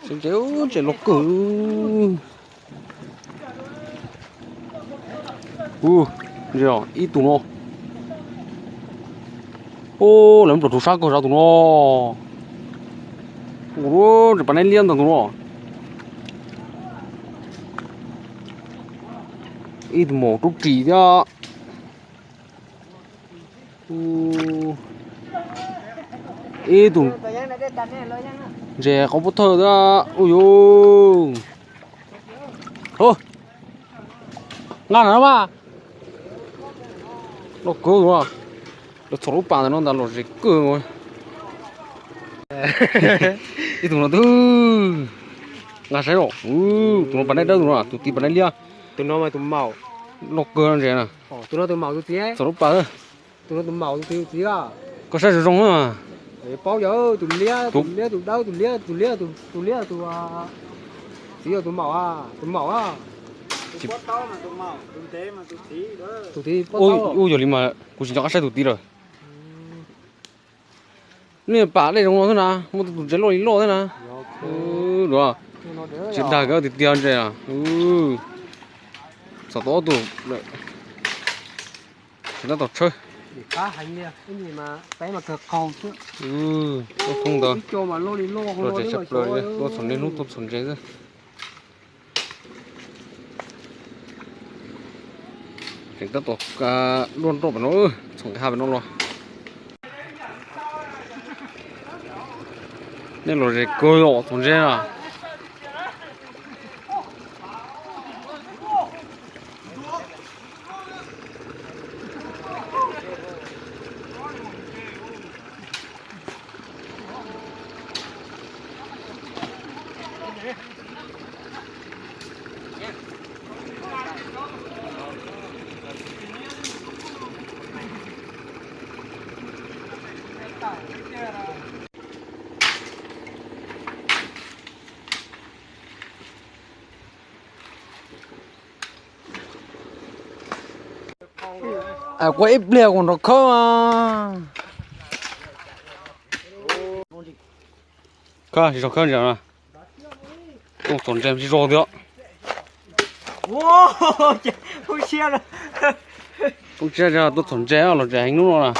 Tsev, tsev los kawg. Ub, ib tug no. Ub, lawv mus rau tus sab kawg zov tus no. Ub, tseem pas neb liab ntag tus no. Ib tug maum rub ris thiab. Ib tug ntses qhov pub thawj thiab. Ub yus. Nqa na mas. Loj kawg. Lawv txhom lub pas ntawm no ntag los zem kawg. Ib tug no twb nqa saib os. Tus no pas dawb dawb, tus no tus tid pas liab. Tus no mas tus maum. Loj kawg ntses na. Tus no tus maum tus tid. Txhom lub pas. Tus no tus maum tus tid tus tid a. Koj saib zoo zoo na. Paub yog tus liab, tus liab tus dawb, tus liab tus liab, tus liab tus tid yog tus maum, tus maum a. Tus tid. Ub, yog li mas kuv tsis nco qab saib tus tid lawm. Nej pam dej zoo no xwb na, muaj tus ntses loj li loj xwb na. Tsis dag kawg tiag tiag ntses. Txom tau ob tug lawm. Tseem tab tom tshawb. Thoob ntawd los tseem tshaj plaws li, tuaj txhom niaj hnub tuaj txhom ntses xwb. Tseem tab tom luaj nroj pem no, txhom nqis ha pem no los. Nej los zem kawg os txhom ntses na. Kuv ib pliag kuv nrog khawb. Khawb tsis tau khawb ntses na. Tuaj txhom ntses tsis zoo tiag. Poob siab, tuaj txhom ntses los tseem heev hnub no na.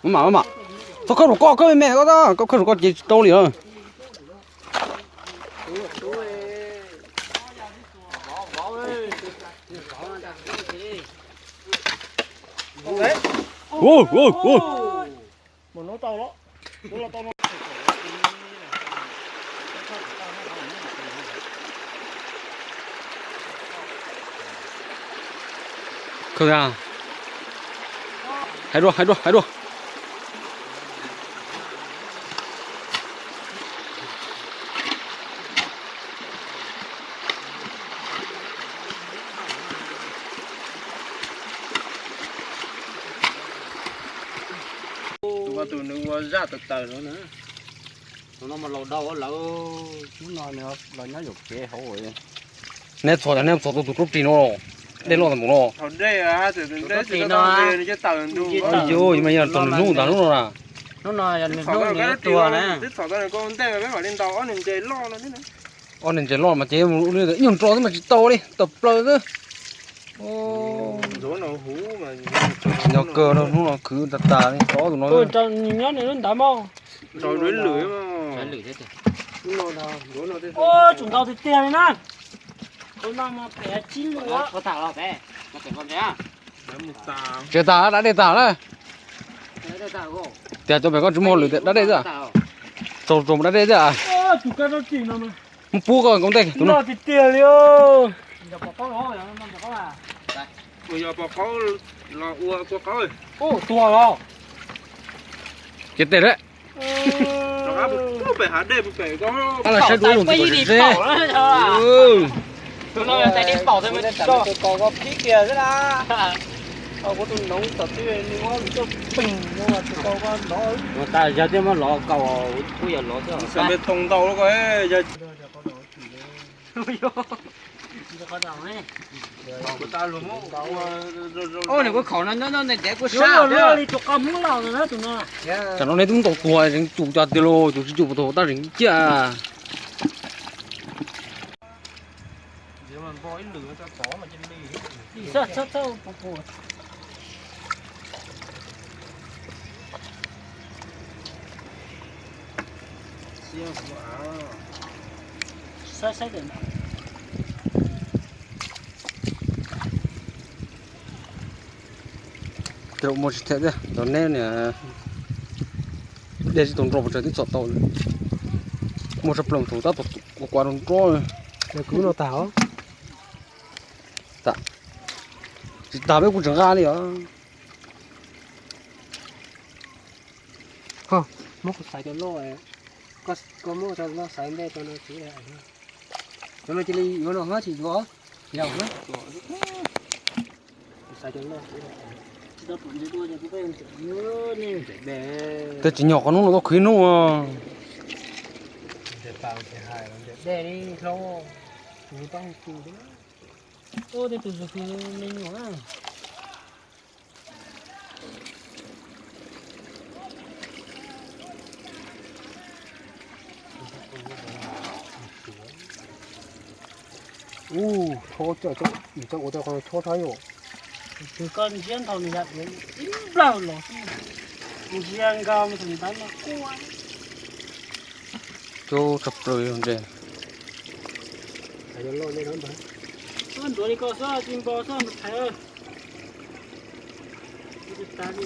Maj mam, maj mam. Txhob khawb rau koj, khawb me me koj, koj khawb rau koj ces tsis tau li lawm. Khawb, hais dua, hais dua, hais dua. Tus ko tus nws ua zaj tawv tawv no na. Tus no mas laus dhau lawm, hnub no nws los nyob yuam kev hauv. Neb txhom, neb txhom tau tus rub ris no, dej loj tag npaum no. Yog mas yog tau nws hnub ntag hnub no na. Hnub no yog nws hnub nws tuag na. Ob niag ntses loj mas ces ib nyuag nroo xwb mas tsis tau li, tawm plaws xwb. Nco kawg no, hnub no khwv tas tas li, tau tus no. Nyob nws lub ntawd mas. Tsum ntau tiag tiag li na. Tus no mas pem tsib lus. Tsev tas, da dej tas na. Tias cov pem koj tsis muaj lwm tias da dej xwb. Tsaus tsaus da dej xwb. Mus pub koj nkaus ntej tus no. Tiag tiag li. Ces tes lawm. Saib dua ib lus ntxim kom ze. Ua tas yog thiaj muab lov kaus, kuj yog lov xwb. Oj, nws kuv khaum no nyob nyob ntev ntev kuv sab li. Tam no nej twb ntaus tuag tseem tsum cov tiag lauj, tsum tsis tsum puas tau tab zeeg kiag. Tej zaum muaj tsis thiab tiag, cov neb niam dej tsis tau nrog pes tsawg twb txhom tau. Muaj tshaj plaws thaum tab tom ua kuav rau nrob. Tsis tag peb kuj tsis nqa li os. Muab kuv xaiv cov loj, koj muab cov loj xaiv ntej rau no txiv. Cov no cia li yuav no hab tsis yuav, yaum na. Twb tsis nyog qhov hnub no koj khwv hnub. Ub, chob coj, ib txoj ua tau qhov chob tshaj yom. Tus koj ntsia nthaum nws ya ib nplawg los xwb, ntsia nkaus mus thaum nws tab no quaj. Cub tshaj plaws ntshe. Ntuav li koj xwb, tsis npo xwb mas thaiv. Ib tug tab li.